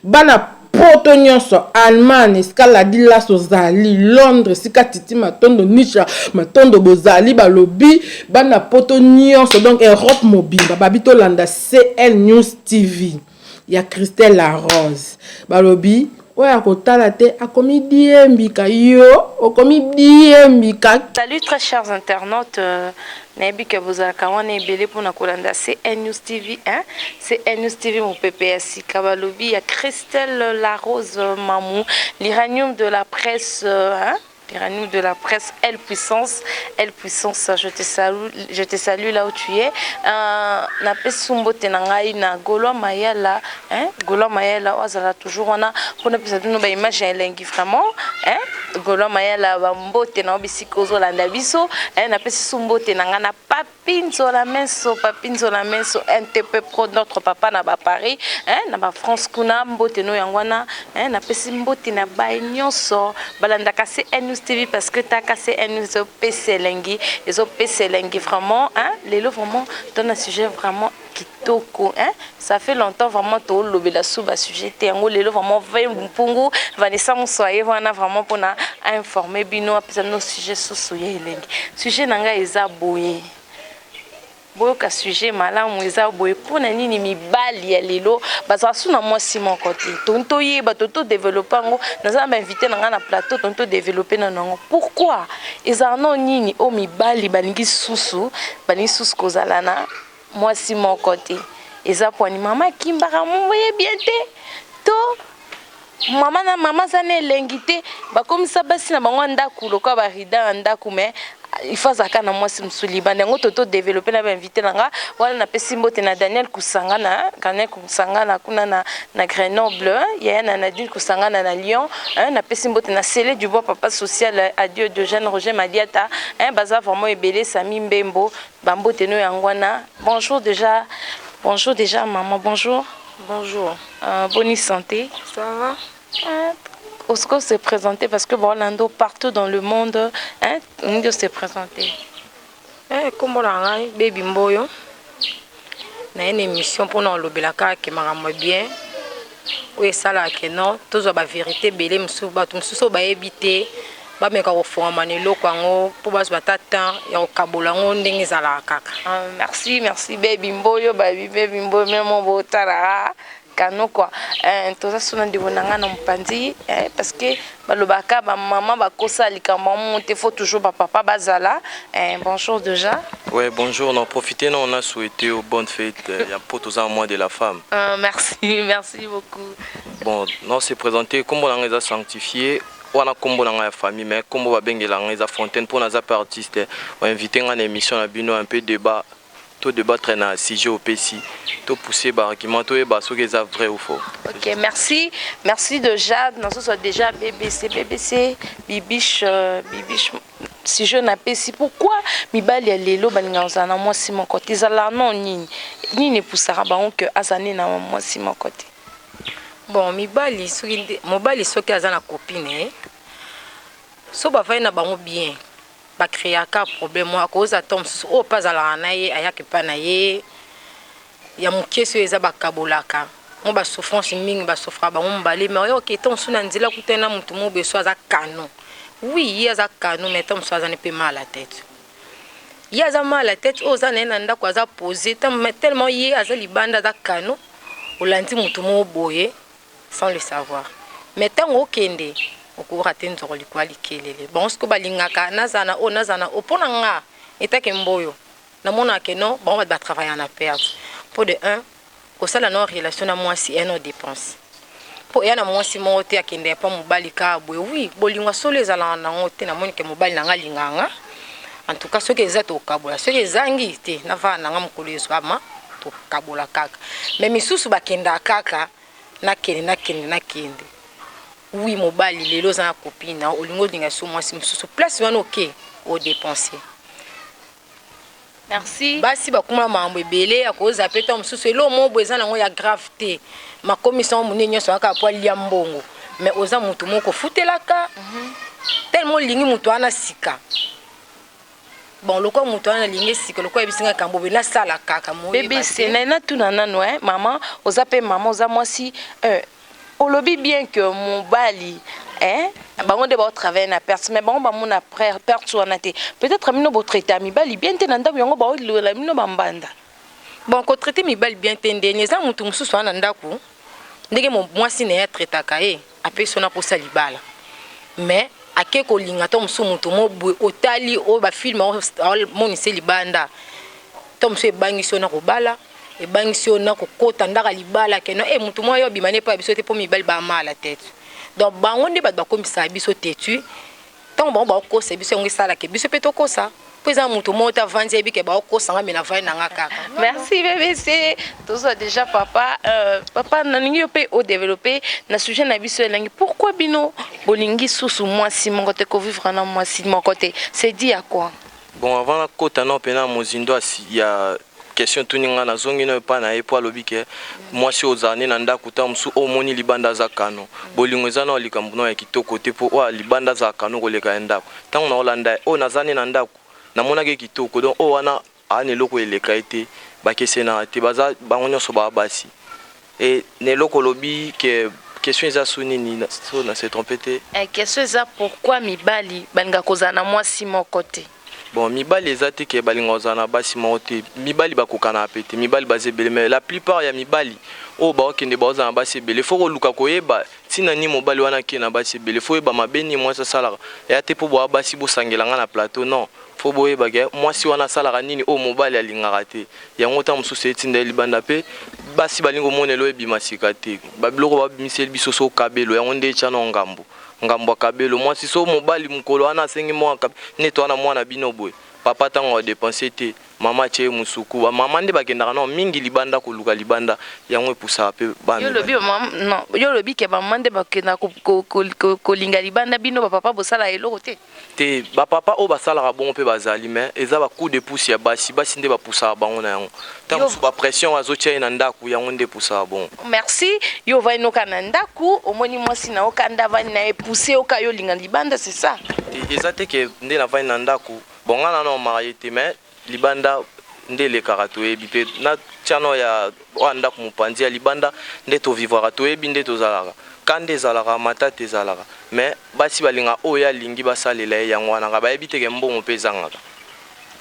Bana poto nyonso, Allemagne esika Ladilas ozali, Londres esika Titi Matondo, Nisha Matondo bozali, balobi bana poto nyonso, donc Europe mobimba, babi tolanda CL News TV ya Christelle La Rose. Balobi oyo akotala te akomi diembika, yo okomi diembika. Salut très chers internautes, nayebi ke bozalaka wana ebele mpona kolanda CN News TV, hein? CN News TV, mopepe ya sika, balobi ya Christelle La Rose Mamou, l'uranium de la presse, hein? L'uranium de la presse, elle puissance, elle puissance, je te salue, je te salue là où tu es. Napesi mbote na ngai na Gaulois Mayala, hein? Gaulois Mayala oyo azala toujours wana mpona pesa bino baimage ya elengi vraiment, hein? Gaulois Mayala, bambote na yo bisika ozolanda biso, hein? Napesi su mbote na ngai na Papi Nzola Menso, Papi Nzola Menso, NTP Pro, notre papa na ba Paris, hein, na ba France kuna, mbote no yango wana, hein, napesi mbote na bai nyonso balandaka CN News TV, parce que taka CN News ezopesa elengi, ezopesa elengi vraiment, hein. Lelo vraiment tona sujet vraiment kitoko, hein. Ça fait longtemps vraiment tolobela su basujet te. Yango lelo vraiment ve mpungu Vanessa Mosoye wana vraiment mpona informer bino, apesa bino sujet susu ya elengi. Sujet na ngai eza boye, boyoka sujet malamu. Eza boye: mpona nini mibali ya lelo bazala su na mwasi moko te? Toni toyeba, to todévelopper yango. Naza na bainvité na ngai na plateau, toni todévelopper nano yango. Pourquoi ezala no nini oyo mibali balingi susu kozala na mwasi moko te? Eza pwani mama akimbaka moye bien te, to mama na mama aza na elengi te, bakomisa basi na bango ndako lokola barida na ndako, mais il faut azalaka na mwasi mosusu libanda. Yango to todévelopper na bainvité na nga wana. Napesi mbote na Daniel Kusangana, Daniel Kusangana kuna na Grenoble, yaya na Nadine Kusangana na Lyon, hein. Napesi mbote na Sele Dubois, papa social, adieu de Jeune Roger Madiata, hein. Baza vraiment ebele, Sami Mbembo, bambote no yango wana. Bonjour déjà, bonjour déjà maman, bonjour. Bonjour. Bonne santé? Ça va. Osco se présenter parce que Orlando partout dans le monde, hein, on se présenter. Eh, kombo na ngai Bebi Mboyo. Naye na émission mpona kolobela kaka makambo bien oyo esalaka ke non, tozwa bavérité ebele mosusu, bato mosusu oyo bayebi te bameka kofongama na eloko yango mpo bazwa ata temps ya kokabola yango ndenge ezalaka kaka. Ah, merci, merci Bebi Mboyo, babi Bebi Mboyo, même botalaka kano quoi. Toza so na ndeko na ngai na mopanzi, parce que balobaka bamama bakosa likambo mo te, faut toujours bapapa bazala. Bonjour déjà. Ouais, bonjour. On a profité, non, on a souhaité aux bonnes fêtes. Il y a pour tous un mois de la femme. Merci, merci beaucoup. Bon, non, c'est présenté comme on a sanctifié. Wana kombo na ngai ya famille, mais kombo babengela ngai eza Fontaine. Mpo naza mpe artiste, oinvite ngai na émission na bino, un peu débat, to débattre na sujet opesi, to pousser baargument, toyeba soki eza vrai ou faux. Ok, merci, merci déjà. Nazozwa déjà BBC, BBC Bibiche, Bibiche, sujet napesi: pourquoi mibali ya lelo balingaka kozala na mwasi moko te? Ezalaka no nini? Nini epusaka bango ke aza nde na mwasi moko te? Bon, mibali soki mobali soki aza na copine ye, so bavandi na bango bien, bacréaka problème moko. Akozala to mosusu oyo mpe azalaka na ye, ayaka epai na ye ya moke, soki eza bakabolaka ngo, basouffrance mingi basouffraka bango mibale. Mais oyo oke, to mosusu na nzela kutani na motu moko boye, so aza canon, oui, ye aza canon, mais to mosusu aza ne mpe mal à tête. Ye aza mal à tête, oyo oza na ye na ndako aza posé, tellement ye aza libanda, aza canon, olandi motu moko boye sans le savoir. Mais ntango okende, okokoka te nzoko likwa likelele bango. Siko balingaka nazala na oyo, nazala na oyo. Mpo na nga etake mboyo, namonaka ke non, bango bato batravailla na perte. Mpo de un, kosala no relation na mwasi eno dépense, mpo eya na mwasi moko te akende mpo mobali kaka boye. Oui, bolingo solo ezalaka nango te. Namoni ke mobali na nga alingaka nga, en tout cas soki eza tokabola, soki ezangi te, navanda na nga, mokolo ezwama tokabola kaka. Mais misusu bakendaka kaka, nakende, nakende, nakende. Oui, mobali lelo oza na copine na olingi, olinga so mwasi mosusu, place wana oke odépenser. Merci. Basi bakoma makambo ebele. Akozala mpe ntango mosusu eloko moko boye eza nango ya grave te, makomisa ngo monene nyonso kaka po alia mbongo. Mais oza motu moko ofutelaka, tellement olingi moto wana sika. Bon, lokola moto wana nalingi esika, lokola ayebisi ngai kambo boye, nasala kaka moyeba BBC te. Na natuna nanu, eh, mama, oza mpe mama, oza mwasi, olobi bien que mobali, eh, bango nde baotravaille na perte, mais bango bamona perte wana te. Peut-être bino botraite ya mibali bien te na ndako, yango baolela bino bambanda. Bon, kotraite mibali bien te, ndeni eza motu mosusu wana na ndako, ndenge mwasi na ye atraitaka ye, apesi wana mposa libala, mais ake kolinga to mosusu motu mo boye, otali oyo bafilme amonisa libanda, to mosusu ebangisi yo na kobala, ebangisi yo na kokota ndaka libala, keno e motu moko yo obima ne epai ya biso te, mpo mibali bamala tete. Donc bango nde bato bakomisaka biso têtu. Ntango bango bakokosa biso, yango esalaka biso mpe tokosa, mpo eza motu moko te avandi, ayebi ke bakokosanga, me navandi nanga kaka. Merci BBC. Tozwa déjà papa, papa, nalingi yo mpe odéveloppe na sujet na biso elangi. Pourquoi bino bolingi susu mwasi moko te, kovivre na mwasi moko te? C'est dit à quoi? Bon, avant nakota nao mpena mozindo ya question tuni nga, nazongi no epai na ye, mpo alobi ke mwasi oyo ozala nde na ndako, ta mosusu oyo omoni libanda aza kano. Bolingo eza nao likambo nao ya kitoko te, mpo oyo libanda azala kano koleka ya ndako. Ntango naolanda ye, oyo naza nde na ndako, namonaki kitoko. Donc oyo wana aa na eloko eleka ye te, bakesenaka te, baza bango nyonso baa basi. E na eloko olobi ke question eza su nini, so na se trompe te? Question eza: pourquoi mibali balingaka kozala na mwasi moko te? Bon, mibali eza te ke balinga kozala na basi moko te. Mibali bakokana pe te, mibali baza ebele, mais la plupart ya mibali oyo baokende baozala na basi ebele, fo koluka koyeba ntina nini mobali wana ake na basi ebele. Fo oyeba mabe nini mwasi asalaka eya te, mpo boya basi bosangela nga na plateau. Non, fo boyeba ke mwasi wana asalaka nini oyo mobali alingaka te. Yango ntango mosusu etinda ye libanda. Mpe basi balingi komonela oyo ebima sika te, babiloko babimiseli biso so kabelo, yango nde etya na ngambo ngambo ya kabelo. Mwasi so mobali mokolo wana asengi mwa neti wana mwana bino boye, papa ntango adepense te, mama atie ye mosuku. Bamama nde bakendaka nao mingi libanda koluka libanda, yango epusaka mpe bana. Yo lobi non, yo lobi ke bamama nde bakendaka kolinga libanda, bino bapapa bosala eloko te? Te, bapapa oyo basalaka bongo mpe bazali, mais eza bacoup de pouce ya basi. Basi nde bapusaka bango na yango. Ntango mosusu bapression azotia ye na ndako, yango nde epusaka bongo. Merci. Yo ovandi noka na ndako, omoni mwasi na okanda, avandi na ye, pousse oka yo olinga libanda, c'est ça? Te, eza te ke nde navandi na ndako. Bon, nga nano marié te, mais libanda nde elekaka, toyebi mpe na tiano ya oyo ndako mopanzi ya libanda nde tovivraka, toyebi nde tozalaka ka nde ezalaka matata ezalaka. Mais basi balinga oyo alingi basalela ye, yango wanaka bayebi teke mbongo mpe ezangaka.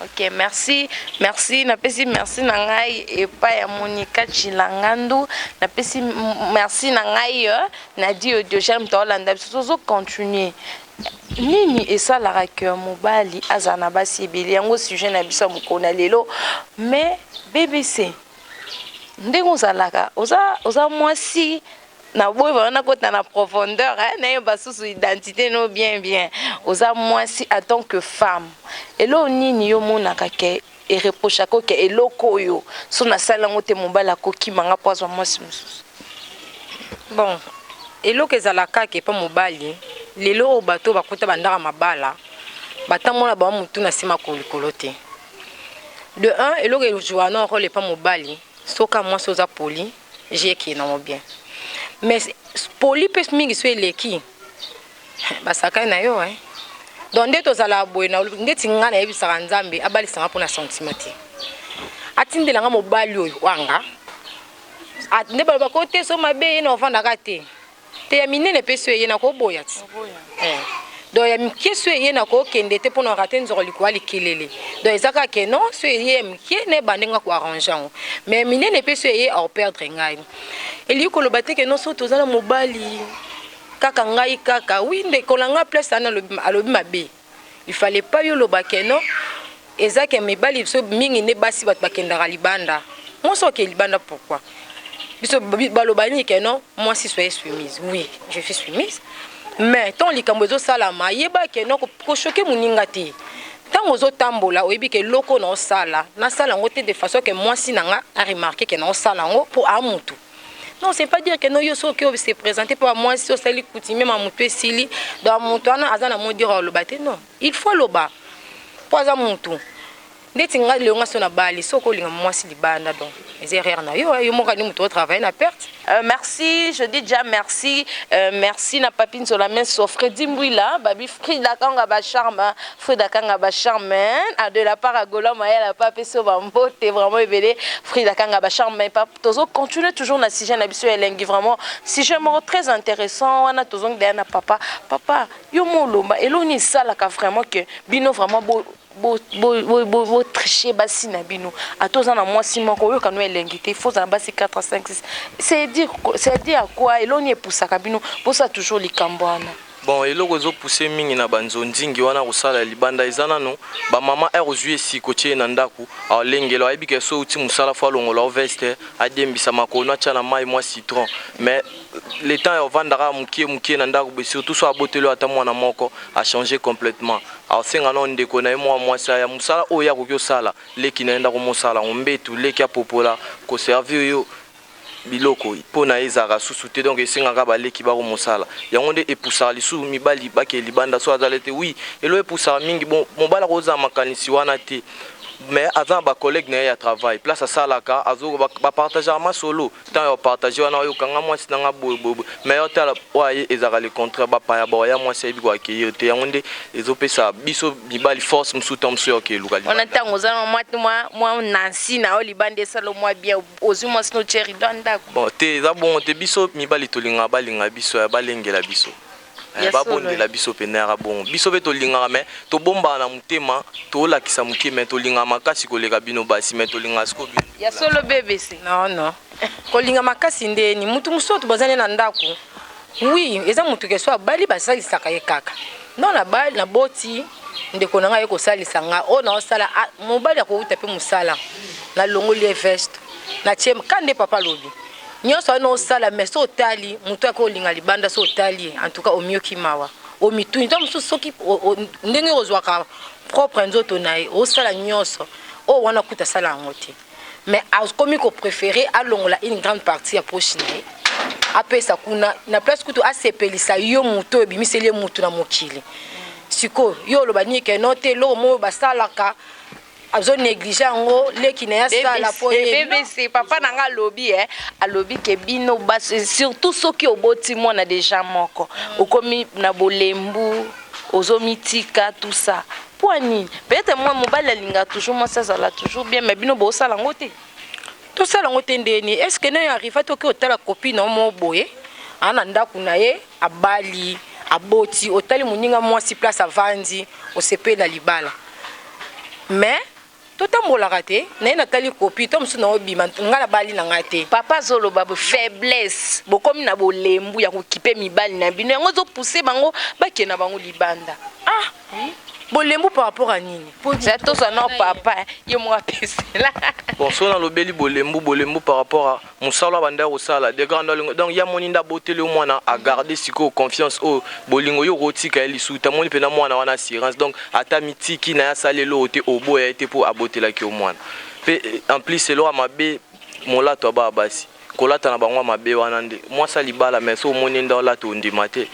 Ok, merci, merci. Napesi merci na ngai epai ya Monika Chilangandu, napesi merci na ngai na dio Diogène. Moto aolanda biso, tozocontinue. Nini esalaka ke mobali azala na basi ebele? Yango sujet na biso ya mokolo na lelo. Mais BBC, ndenge ozalaka, oza mwasi na boyi vraiment nakota na profondeur, nayeba susu identité no bien bien. Oza mwasi, en tant que femme, eloko nini yo omonaka ke ereprochaka ke eloko oyo so nasali yango te, mobali akokimanga mpo azwa mwasi mosusu? Bon, eloko ezalaka kaka epa mobali lelo oyo, bato bakota bandaka mabala, batambola bango motu na nsima likolo te. De un, eloko ezwaka na rôle epa mobali, soka mwasi oza poli, jekee nango bien, mais poli mpe mingi so eleki, basakai na yo, eh. Donc nde tozalaka boye, ndeti ngai nayebisaka Nzambe abalisanga mpona sentiment te, atindelanga mobali oyo wanga nde balobaka te so mabe ye na ovandaka te te ya minene mpe so eye na koboya ti. Donc ya mike so eye na kokende te mpona rate nzoko likolo likelele. Donc eza kaka ke non, so eye ya mike na ebande nga koarrange yango, mais minene mpe so eye, aoperdre ngai. Elingi koloba te ke non, so toza na mobali kaka ngai kaka. Wi, ndeko na nga, place wana alobi mabe. Il fallait pas yo loba ke non, eza ke mibali biso mingi nde basi bato bakendaka libanda. Mwasi oke libanda, pourquoi? Biso baloba nini? Ke non, mwasi soye soumise. Oui, je suis soumise, mais ntango likambo ezosalama, yeba ke non, kochoquer moninga te. Ntango ozotambola, oyebi ke eloko na osala, nasala yango te de façon ke mwasi na nga aremarke ke na osala yango mpo amutu. Non, c'est pas dire que non, yo soki se présenter mpo mwasi osali coutume ma motu esili. Donc motu wana aza na mot dire, aloba te. Non, il faut aloba mpo aza motu. Ndeti nga lelo nga so na bali soki olinga mwasi libanda donc eza erreur na yo yo moko nde moto otravaille na perte. Merci, je dis déjà merci. Merci na Papi Nzola Meso, Freddy Mbouila, Babi Frida Kanga ba charme, Frida Kanga ba charme, hein, de la part à Gola Mayala Pape so ba mbote vraiment ebele, Frida Kanga ba charme, mais pap tozo continuer toujours na sujet na biso elengi vraiment, sujet moko très intéressant wana tozo na papa, papa yo molomba eloni salaka vraiment que bino vraiment bo botriche basi na bino. Ata oza na mwasi moko, oyoka no elengi te, faut ozala basi 4, 5, 6. C'est dire, c'est dire quoi? Eloni epusaka bino bosala toujours likambo wana? Bon, eloko ezopuse mingi na banzonzingi wana kosala libanda eza nano bamama. Ere ozwi esika, otie ye na ndako, alengela, ayebi ke so outi mosala, fo alongola o veste, adiembisa makolo, atya na mai mwa citron. Mais le temps ya ovandaka mokie mokie na ndako boye, surtout so aboteli oyo ata mwana moko, achange complètement. Asenga nao ndeko na ye mwa mwasi aya mosala oyo ye akoki osala, leki na ye ndako mosala yango, mbetu leki apopola, koservir yo biloko mpo na ye ezalaka susu te. Donc esengaka baleki bako mosala yango nde epusaka lisusu mibali bakee libanda. So azala te, oui, elo epusaka mingi. Bon, mobali akozala makanisi wana te, mais aza na bacollègue na ye ya travail, place asalaka, bapartageaka masolo. Ntango ya kopartage wana, oyokanga mwasi nanga boye boye boye, mais yo tala oyo aye, ezalaka le contraire. Bapaya baoya, mwasi ayebi koaccueillir te. Yango nde ezopesa biso mibali force mosusu, ntango mosusu ya okeluka. Wana ntango oza na mwa nansi na yo libanda, esala mwa bien, ozwi mwasi no, tie rideau ya ndako. Bon, te, eza bongo te. Biso mibali tolingaka balinga biso, ya balengela biso, babondela biso pene yaka bongo. Biso mpe tolingaka, mais tobombaka na motema, tolakisa moke, mais tolingaka makasi koleka bino basi, mais tolingaka sikoyo bino. Ya solo, BBC? Non, kolinga makasi ndeni mutu mosusu baza nde na ndako. Oui, eza mutu ke so abali, basalisaka ye kaka. Non, nabali, naboti, ndeko na ngai aye kosalisa nga oyo naosala. Mobali akouta mpe mosala, nalongoli ye veste, natie ka nde papa alobi nyonso wana osala. Mais so otali moto ake olinga libanda, so otali ye, en tout cas omioki mawa, omituni to mosusu soki ndenge ozwaka propre nzoto na ye, osala nyonso oyo wana, kuta asala yango te, mais akomi kopréférer alongola une grande partie ya poche na ye, apesa kuna na place kutu asepelisa yo moto oyo ebimiseli ye mutu na mokili. Sikoyo yo oloba nini ke no te, eloko moko basalaka, azonéglige yango, leki na ye asala po ye. BBC, papa na nga alobi, alobi ke bino basi, surtout soki oboti mwana déjà moko, okomi na bolembu, ozomitika, tout ça. Mpo nini? Peut-être mwa mobali alingaka toujours mwasi azala toujours bien, mais bino bosala yango te. Tosala yango te ndeni? Est ce que nayo arriva toki otala copine na mo boye, aa na ndako na ye, abali, aboti, otali moninga mwasi place avandi, osepeli na libala, mais totambolaka te na ye? Natali copine to mosusu na obima, ngai nabali na ngai te. Papa azoloba faiblesse, bokomi na bolembu ya kokipe mibali na bino, yango ezopousse bango bakende na bango libanda. Ah, bolembu par rapport à nini? Za tozwa na papa ye moko apesela. Bon, so nalobeli bolembu, bolembu par rapport à mosala banda kosala de grande olingo. Donc ya moni nde aboteli yo mwana, agarde sikoyo confiance oyo bolingo yo kotika ye lisusu te. Amoni mpena mwana wana assurance. Donc ata mitiki na ye, asali eloko te, oboya ye te mpo abotelaki yo mwana. Mpe en plus, eloko ya mabe, molato ya baa basi kolata na bango ya mabe wana nde mwasi alibala, mais so omoni nde olata, ondima te.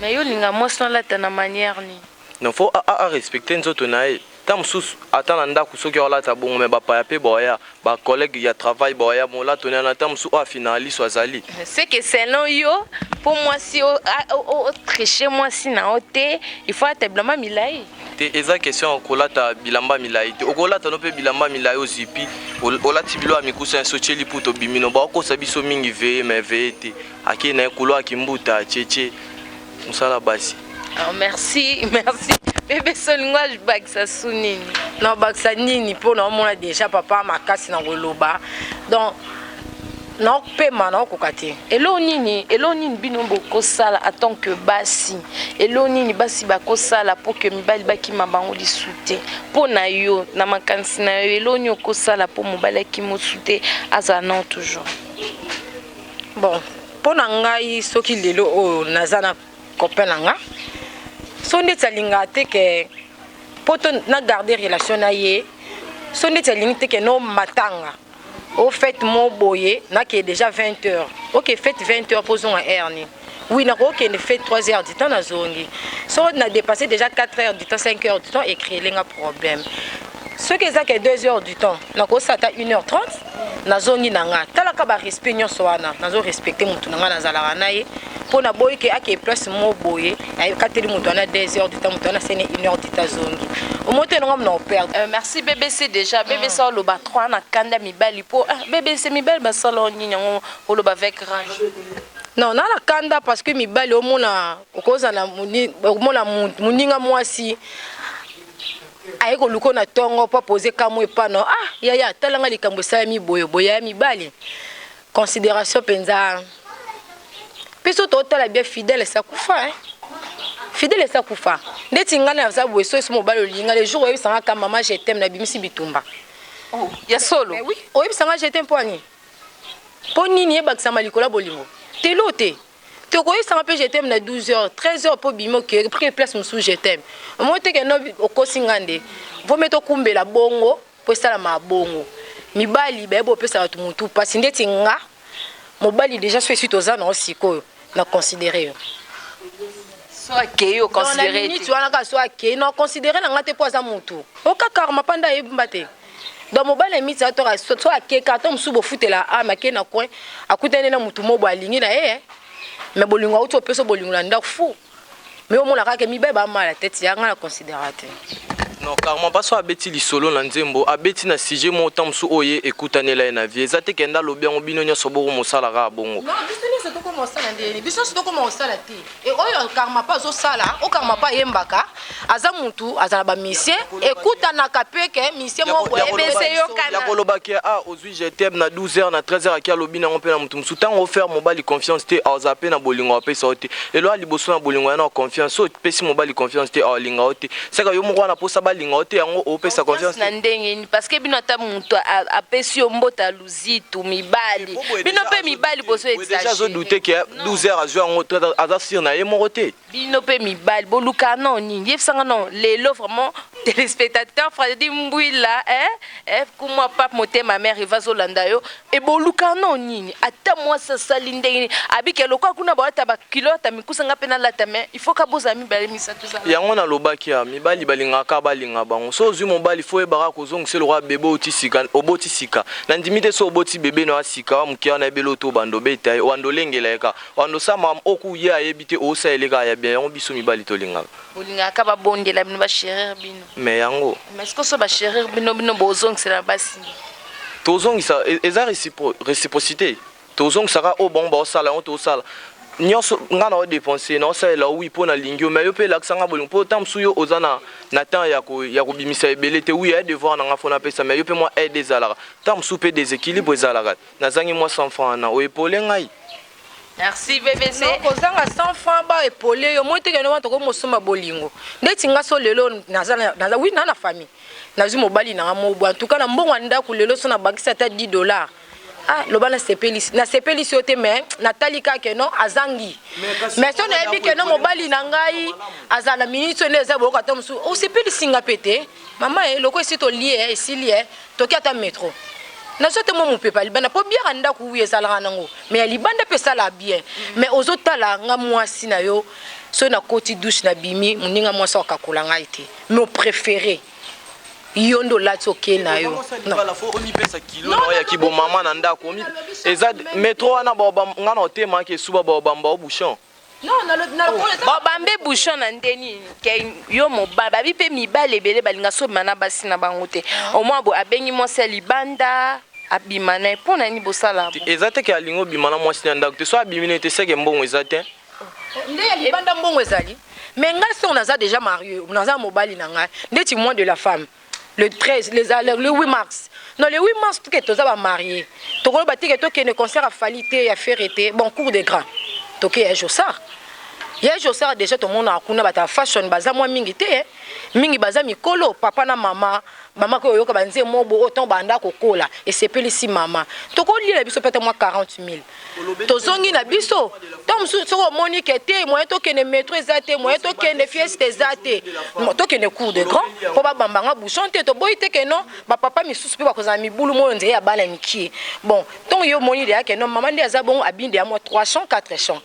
Mais yo olinga mwasi no alata na manière nini? Non, faut arespecte nzoto na ye. Ta mosusu ata na ndako, soki aolata bongo, mais bapaya mpe baoya, bacollègue ya travail baoya, molato na ta mosusu oyo afinaka liso azali. C'est que selon yo, mpo mwasi otriche mwasi na yo te, il faut ata bilamba milai? Te, eza question ya kolata bilamba milai te. Okolata no mpe bilamba milai, ozipi, olati bilo ya mikusa nyonso, otie liputa, obimi. No, baokosa biso mingi veye, mais veye te. Akei na ye kulo, akimbuta, atietie mosala basi. Oh, merci, merci. Bebe solingo abakisa su nini? Na bakisa nini? Mpo naomona déjà papa makasi na koloba, donc naopema, naokoka te. Eloko nini bino bokosala en tant que basi? Eloko nini basi bakosala mpo ke mibali bakima bango lisu te? Mpo na yo, na makanisi na yo, eloko nini okosala mpo mobali akima osu te, azala nao toujours? Bon, mpo na ngai, soki lelo oyo naza na copain na nga, so ndeti alingaka te ke mpo to na garde relation na ye, so ndeti alingi te ke no matanga o fête mo boye, nakee déjà 20 heures, ok, fête 20 heures mpo ozonga heure nini? Oui, nakokende fête 3 heures du temps, nazongi. So na dépassé déjà 4 heures du temps, 5 heures du temps, ecréele nga problème. Soki eza ke 2 heures du temps, nakosala ata 1 heure 30, nazongi na nga. Talaka barespect nyonso wana, nazo respecte motu na nga, nazalaka na ye mpo naboyi ke ake place mo boye, akateli moto wana 2 heures du temps, moto wana asene 1 heure du temps, azongi omo te nonga mona operdre. Merci BBC déjà. BBC oloba 3 na kanda mibali po ah, BBC mibali basala nini yango oloba avec rage? Non, na na kanda parce que mibali, omona okozala omona moninga mwasi aye koluka na ntongo mpo apose kamwe epano. Ah yaya, talanga likambo esalami boye boye. Ya mibali, considération mpenza mpe so totala bien, fidèle esakufa, eh? Fidèle esakufa. Ndeti ngai naza boye, so esi mobali olinga, le jour oyebisanga ka mama je t'aime, nabimisi bitumba. Oh, ya solo? Mais oui, oyebisanga je t'aime mpo ani, mpo nini ebakisama likolo ya bolingo telo te? Tokoyebisanga mpe je t'aime na 12 heures, 13 heures, mpo bimi oke prix place mosusu, je t'aime omoi teke no okosi nga nde vome tokumbela bongo mpo esalama bongo. Mibali bayebi opesa bato motu mpasi. Ndeti nga mobali déjà, so esi toza nango sikoyo, na considéré yo. So akei, oconsidéré? Minute wana kaka so akei, na considéré na nga te mpo aza motu okakarma mpa nde ayebimba te. Donc mobali ya miti atoka so akeka ata mosusu bofutela ame, akei na coin, akutani na motu mobo alingi na ye, mais bolingo auti opesa bolingo na ndako fu, mais omona kaka mibali bamala tete ya nga na considéra te. Non, carrément pas. So abeti lisolo na nzembo, abeti na sujet moko ta mosusu oyo ye ekutanela ye na vie. Eza te kenda alobi yango, bino nyonso boko mosala kaka bongo. Non, biso nyonso tokoma kosala ndeni, biso nyonso tokoma kosala te. E oyo karma mpe azosala, o karma mpe ayembaka, aza mutu aza na bamusicien, ekutanaka mpe ke musicien moko boye. Ebese yokana. Ya kolobaki ah, ozwi je t'aime na 12 heures, na 13 heures aki alobi nango mpe na motu mosusu. Ntango ofaire mobali confiance te, azala mpe na bolingo apesa yo te. Elo ya liboso na bolingo ya na confiance. So opesi mobali confiance te, alinga yo te. Seka yo moko wana mposa balinga yo te, yango opesa confiance. Na ndenge nini? Parce que bino, ata moto apesi yo mbote ya luzitu, mibali bino mpe mibali bozo déjà azodouter ke 12 heures azwi yango, 13 heures aza sûr na ye moko te. Bino mpe mibali boluka no nini? Yebisanga no lelo vraiment, téléspectateur Fredi Mbwila, eh? Eh, kumwa pape motema mare eva azolanda yo. Eboluka no nini? Ata mwasi asali ndenge nini, abike lokola kuna balata baculotte mikusanga mpe nalata, mais il faut ka bozala mibale, misato ezala. Yango nalobaki ya mibali balingaka balinga bango. So ozwi mobali, fo oyebaka kozongisa lokola bebe oti sika, oboti sika. Nandimi te so oboti bebe na ya sika wa moke wana, ebele oto obanda obeta ye, wanda olengela ye kaka, wanda osama oku ye ayebi te, osalele kaka ya bien. Yango biso mibali tolingaka. Bolingaka babondela bino, bachérir bino. Mais yango. Mais siko so bachérir bino, bino bozongisela basi? Tozongisa, eza réciprocité. Tozongisaka oyo bango baosala, yango tozosala nyonso. Nga na odépense, naosalela, oui, mpo nalingi yo. Mais yo mpe elakisa nga bolingo, mpo ta mosusu yo oza na temps ya kobimisa ebele te. Oui, ya devoir na nga fo napesa, mais yo mpe mwa aide ezalaka. Ta mosusu mpe déséquilibre ezalaka, nazangi mwa 100 franc wana, oepole ngai. Merci BBC. Kozanga 100 franc, ba epole yo moi teke wana tokomosomba bolingo. Ndeti nga so lelo naza, oui, na famille, nazwi mobali nanga mobwa, en tout cas na mbongo ya ndako lelo so nabakisi ata 10 dollars, ah, loba nasepelisi, nasepelisi yo te, mais natali kaka non azangi. Mais so nayebi ke no mobali na ngai azala na miniti oyo nde eza boyoka, ta mosusu osepelisi nga mpe te. Mama e loko esi tolie, esili e toki ata métro, nazwa te mwa mopepe ya libanda, mpo biaka ndako wi ezalaka nango, mais ya libanda mpe esalaka bien. Mais ozotala nga mwasi na yo, soki nakoti douche, nabimi, moninga mwasi akakola ngai te, mais opréféré yo nde olati oke na yo. Fo omipesa kilo na oyo ya kibomama na ndako. Eza métro wana, nga na otemaki esuba, baobamba o bouchon. Babambe bouchon na nde nini? Ke yo mobali babi mpe mibali ebele balinga so obima na basi na bango te. Omwa boye abengi mwasi ya libanda, abima na ye. Mpo na nini bosala? Eza te ke alingi obima na mwasi na ndako te. So abimi na ye te, seke mbongo eza te. Nde ya libanda mbongo ezali. Mais ngai soki naza déjà marié, naza mobali na ngai, ndeti mois de la femme, le 13, le 8 mars, non, le 8 mars, tuke toza bamarié, tokoloba teke tokende concert ya Fally te, ya Ferre te. Bon, cour de grand, toke ya Josar, ya Josar déjà tomonaka kuna bato ya fashion baza mwa mingi te, mingi baza mikolo, papa na mama. Mama koyo oyoka banzembo bo oyo ntango banda kokola, esepelisi mama, tokoliela biso mpe ata mwa 40 000, tozongi na biso. Ntango mosusu soki omoni ke te, moyen tokende métro eza te, moyen tokende fieste eza te, tokende cour de grand mpo babambanga bouchon te. Toboyi te ke non, bapapa misusu mpe bakozala mibulu moyo nzela ya bana mikie. Bon, ntongo yo omoni deya ke non, mama nde aza bongo, abinde ya mwa 300, 400.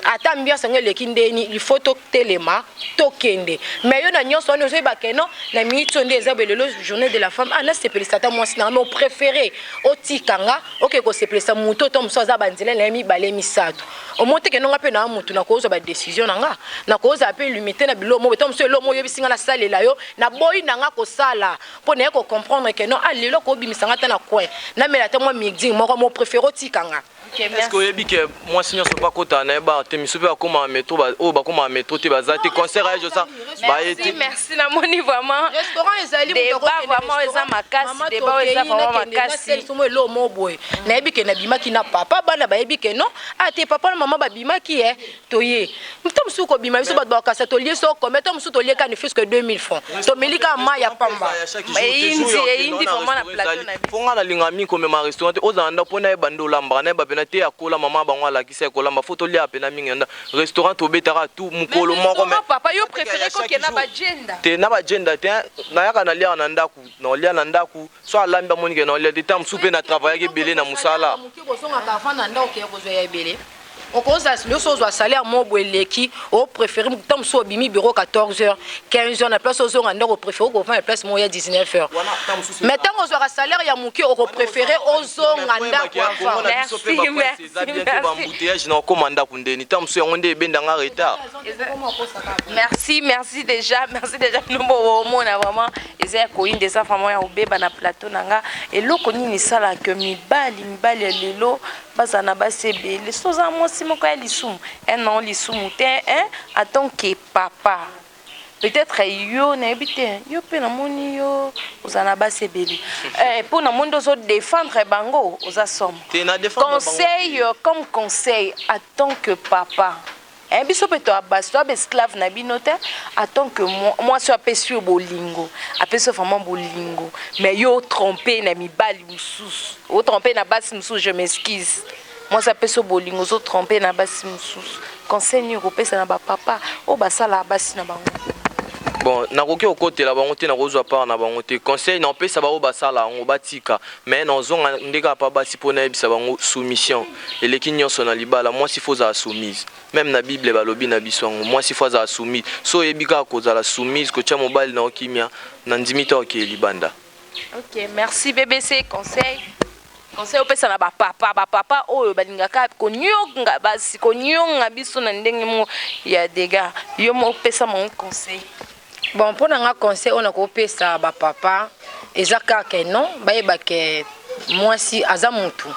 Ata ambiance yango eleki ndeni, il faut totelema, tokende. Mais yo na nyonso wana ozoyeba ke non, na minute oyo nde eza boye, lelo journée de la femme, ah nasepelisa ata mwasi na nga, mais opréféré otika nga oke kosepelisa moto to mosusu aza banzela na ye mibale misato. Omoni te ke non, nga mpe na motu nakozwa badécision na nga, nakozala mpe limité na biloko moko to mosusu. Eloko moko oyebisi nga nasalela yo, naboyi na nga kosala mpo naye kocomprendre ke non, ah lelo kobimisa nga ata na coin, namela ata mwa mixing moko, mo préféré otika nga. Est ce que oyebi ke mwasi nyonso mpo akotaka na ye bar te? Misu mpe bakomaka métro, oyo bakomaka métro te, baza te. Concert aye josa baye te. Merci, namoni vraiment. Restaurant ezali. Débat vraiment eza makasi, débat eza vraiment makasi. Somo eloko moko boye, nayebi ke nabimaki na papa, bana bayebi ke non, ah te, papa na mama babimaki e toye to mosusu kobima. Biso bato bakasa tolie so combien? To mosusu tolie kani fiske 2000 francs, tomeli kaka mai ya pamba. Eyindi, eyindi vraiment na plateau na biso. Mpo nga nalinga mingi komema restaurant te. Ozala nda mpo nayeba nde olambaka, nayeba mpena te akola mama bango alakisa ekolamba. Fo tolia mpena mingi na nda restaurant, tobetaka tu mokolo moko. Mais papa, yo préféré kokenda bagenda? Te, na bagenda te. Nayaka, naliaka na ndako, naolia na ndako. So alambi, amonike naolia te. Ta mosusu mpe na travaillaki ebele na mosala. Moke kozongaka avant na ndako okeye kozwa ya ebele. Okozala nyonso ozwa salaire moko boye eleki, opréféré ntango mosusu obimi bureau 14 heures, 15 heures, na place ozonga ndako, opréféré kovanda place moko ya 19 heures. Mais ntango ozwaka salaire ya moke, okopréféré ozonga ndako avant. Merci, merci. Eza bien te, baembouteillage na okóma ndako ndeni, ntango mosusu yango nde ebendanga retard. Merci, merci déjà, merci déjà. Bino bomona vraiment eza ya koyinda, eza vraiment ya kobeba na plateau na nga. Eloko nini esalaka mibali ya lelo bazala na basi ebele? So oza mwasi moko ya lisumu non, lisumu te en tant que papa, peut-être yo nayebi te, yo mpe namoni yo ozala na basi ebele, mpo namoni nde ozodéfendre bango, oza somo. Te, na défendre bango. Conseil, comme conseil en tant que papa, biso mpe toya basi, toya baesclave na bino te. En tant que mwasi oyo apesi yo bolingo, apesi yo vraiment bolingo, mais yo otrompe na mibali mosusu, otrompe na basi mosusu, je m'excuse, mwasi apesi yo bolingo, ozotrompe na basi mosusu, conseil nini okopesa na bapapa oyo basalaka basi na bango? Bon, nakoki kokotela bango te, nakozwa part na bango te. Conseil naopesa bango, basala yango, batika. Mais nazonga nde kaka pa basi mpo nayebisa bango: soumission eleki nyonso na libala. Mwasi fo ozala soumise. Même na Bible balobi na biso yango, mwasi fo azala soumise. So oyebi kaka kozala soumise, kotia mobali na okimia, na ndimi te okeye libanda. Ok, merci. BBC, conseil opesa na bapapa oyo balingaka konyonga basi, konyonga biso na ndenge moko ya dégâts, yo mo opesa bango conseil? Bon, mpo na nga, conseil oyo nakopesa bapapa eza kaka non, bayeba ke mwasi aza motu,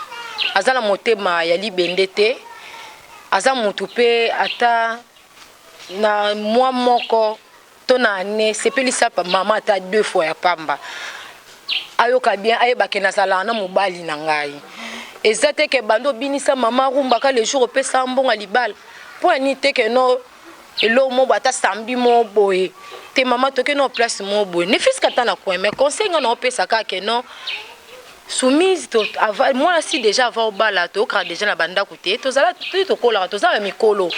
aza na motema ya libende te, aza motu mpe. Ata na mwa moko to na ane, sepelisa mama ata deux fois ya pamba, ayoka bien, ayeba ke nazalaka na mobali na ngai. Eza te ke bando obinisa mama arumbaka le jour opesa mbongo ya libala. Mpo ya nini te ke no eloko moko ata samedi moko boye te, mama, toke no place moko boye, ne fût-ce que ata na coin? Mais conseil nga na opesa kaka ke non, soumise. Mwana si déjà avant obala, toyokaka déjà na bandako te, tozala tokolaka, toza na mikolo,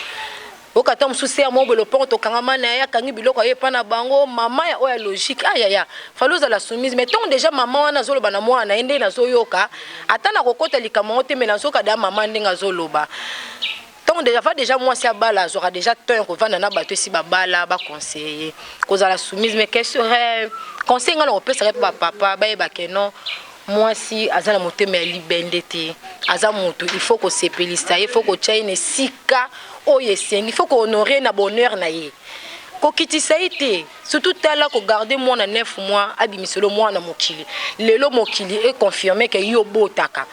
oyoka ata mosusu ya moko boye, lopango tokangama na ye, akangi biloko aye epa na bango. Mama ya oyo ya logique, ayaya, fali ozala soumise. Mais ntongo déjà mama wana azoloba na mwana na ye, ndenge nazoyoka, ata na kokota likambo yango te, mais nazoyoka da mama ndenge azoloba, ntongo déjà va déjà mwasi abala, azwaka déjà temps ya kovanda na bato esi babala, baconseiller kozala soumise. Mais question, conseil ngai na kopesaka mpe bapapa, bayeba ke non, mwasi aza na motema ya libende te, aza motu, il faut kosepelisa ye, faut kotya ye na esika oyo esengi, faut kohonorer na bonheur na ye, kokitisa ye te. Surtout tala, kogarder mwana 9 mois, abimiselo mwana mokili, lelo mokili econfirme ke yo obotaka.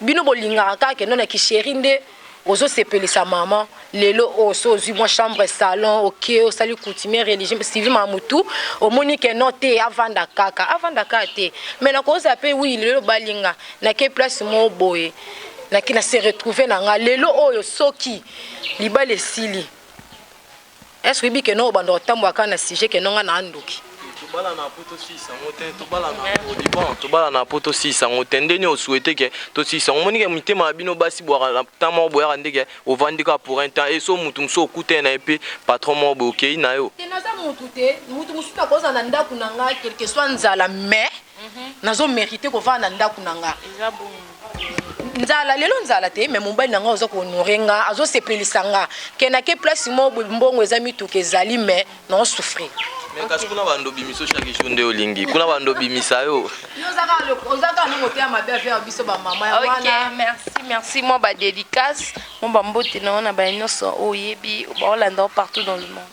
Bino bolingaka kaka ke no na kichéri nde ozosepelisa mama. Lelo oyo so ozwi mwa chambre, salon, oke osali coutumier, religion, civil, ma mutu omoni ke no te, avanda kaka, avanda kaka te. Mais nakozala mpe wi, lelo balinga nake place moko boye, nake na se retrouve na nga. Lelo oyo soki libala esili, est ce oyebi ke no obanda kotambola kaka na sujet ke no nga na andoki? Tobala na po tosilisa yango te, tobala na bon, tobala na po tosilisa yango te. Ndeni osouhaite ke tosilisa yango, omonike mitema na bino basi bwaka na temps moko boyaka, ndeke ovandi kaka pour un temps e so mutu mosusu okutani na ye mpe patron moko boye, okei na yo. Te, naza mutu te, mutu mosusu nakozala na ndako na nga, quelque soit nzala, mais nazomérite kovanda na ndako na nga. Nzala lelo, nzala te, mais mobali na nga aza kohonorer nga, azosepelisa nga. Kendake place mo mbongo eza, mituka ezali, mais naosouffrir. Mais kasi kuna bando obimisa chaque jour nde olingi, kuna bando obimisa yo. Ozaka no motema mabe affaire biso bamama. Ok, merci, merci. Mwa badédicace, mwa bambote na yo na baye nyonso oyebi baolanda partout dans le monde.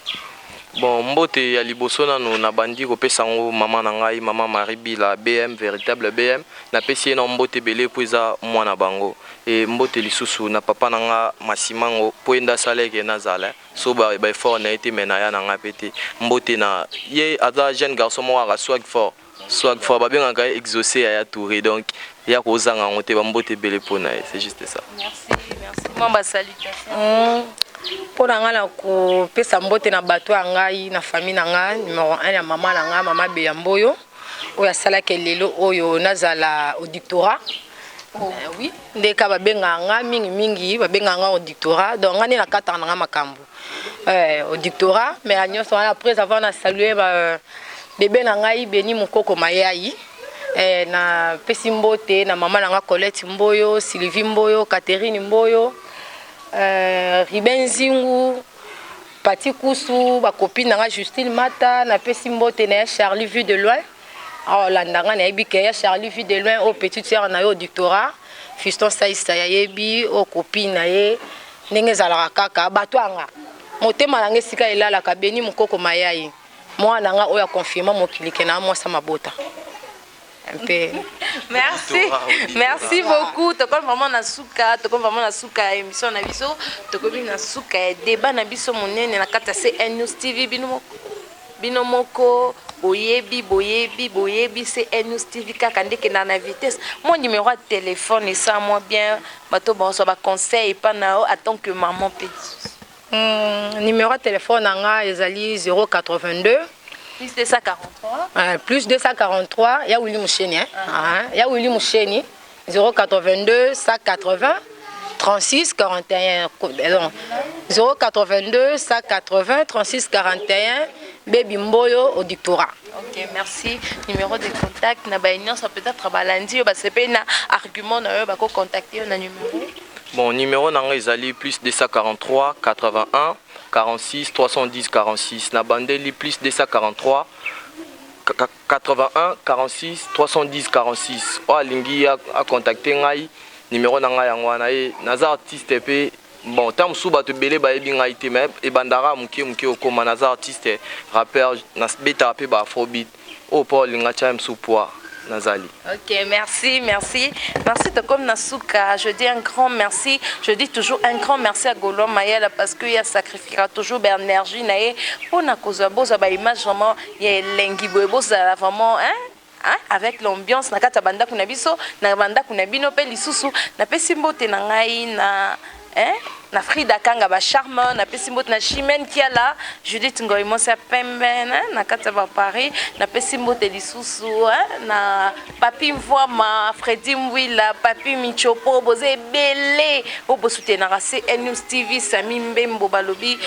Bon, mbote ya liboso nano nabandi kopesa yango mama na ngai, mama Marie Bila BM, véritable BM. Napesi ye na mbote ebele mpo eza mwana bango. E mbote lisusu na papa na nga Masimango, mpo ye nde asala eke nazala so baeffort na ye te, me naya na ngai mpe te. Mbote na ye, aza jeune garçon moko aka swag fort, swag fort, babengaka ye Exaucé ya Touré. Donc ya kozanga yango te. Bambote ebele mpo na ye, c'est juste ça. Merci, merci. Mwa basalutation. Mpo na ngai, na kopesa mbote na bato ya ngai, na famille na ngai, numéro 1 ya mama na ngai, mama Beya Mboyo, oyo asalaki lelo oyo nazala auditorat. Oh. Oui, ndeka babengaka nga mingimingi, babengaka nga auditorat. Donc nga nde nakataka na nga makambo auditorat. Mais nyonso wana, après avoir na salue ba bebe na ngai Beni Mokoko Mayai, napesi mbote na mama na nga Colette Mboyo, Sylvie Mboyo, Catherine Mboyo, Ruben Zingu, Pati Kusu, bacopine na nga Justine Mata. Napesi mbote na ya Charlie Vue de Loin, awa olanda nga, nayebi ke ya Charlie Vue de Loin, oyo petite sœur na yo auditorat Fiston Saisa yayebi, oyo copine na ye. Ndenge ezalaka kaka, bato anga motema na nga esika elalaka, Beni Mokoko Mayai, mwana na nga oyo aconfirma mokili ke na mwasa mabota mpe. Merci, merci beaucoup. Tokomi vraiment na suka, tokomi vraiment na suka ya émission na biso, tokomi na suka ya débat na biso monene na kati ya CN News TV. Bino moko, bino moko boyebi, boyebi, boyebi CN News TV kaka ndeke na vitesse. Mon numéro ya téléphone esa mwa bien, bato bazwa baconseil epa na yo en tant que maman mpe. Numéro ya téléphone na nga ezali 082 Plus 243. Plus 243 ya Willi Musheni, hein? Ah, ya Willi Musheni, 082 180 36 41. Non, 082 180 36 41, Baby Mboyo auditorat. Ok, merci. Numéro de contact na baye nyonso peut-être balandi yo, basepeli na argument na yo, bakocontacte yo na numéro. Bon, numéro na ngai ezali plus 243 81 46 310 46. Na bandeli, plus 243 81 46 310 46. Oyo alingi acontacte ngai, numéro na ngai yango wana. Ye naza artiste mpe. Bon, ntango mosusu bato ebele bayebi ngai te, mais ebandaka moke moke okóma. Naza artiste rappeur, nabetaka mpe ba afrobeat. Oyo mpo olinga tia mosusu poids, nazali. Ok, merci, merci. Merci de comme Nasuka. Je dis un grand merci. Je dis toujours un grand merci à Golo Mayela parce qu'il a sacrifiera toujours l'énergie pour na kozwa bozwa ba image vraiment ya elengi boye, bozala vraiment, hein, hein, avec l'ambiance na kati ya bandako na biso, na bandako na bino mpe lisusu. Napesi mbote na ngai na, hein, na Frida Kanga bacharme. Napesi mbote na Chimene Kiala, Judith Ngoi mwasi ya pembe na kati ya baparis. Napesi mbote lisusu, hein, na Papi Mvwama, Fredi Mbwila, Papi Michopo. Boza ebele oyo bosoutenaka CN News TV. Sami Mbembo balobi.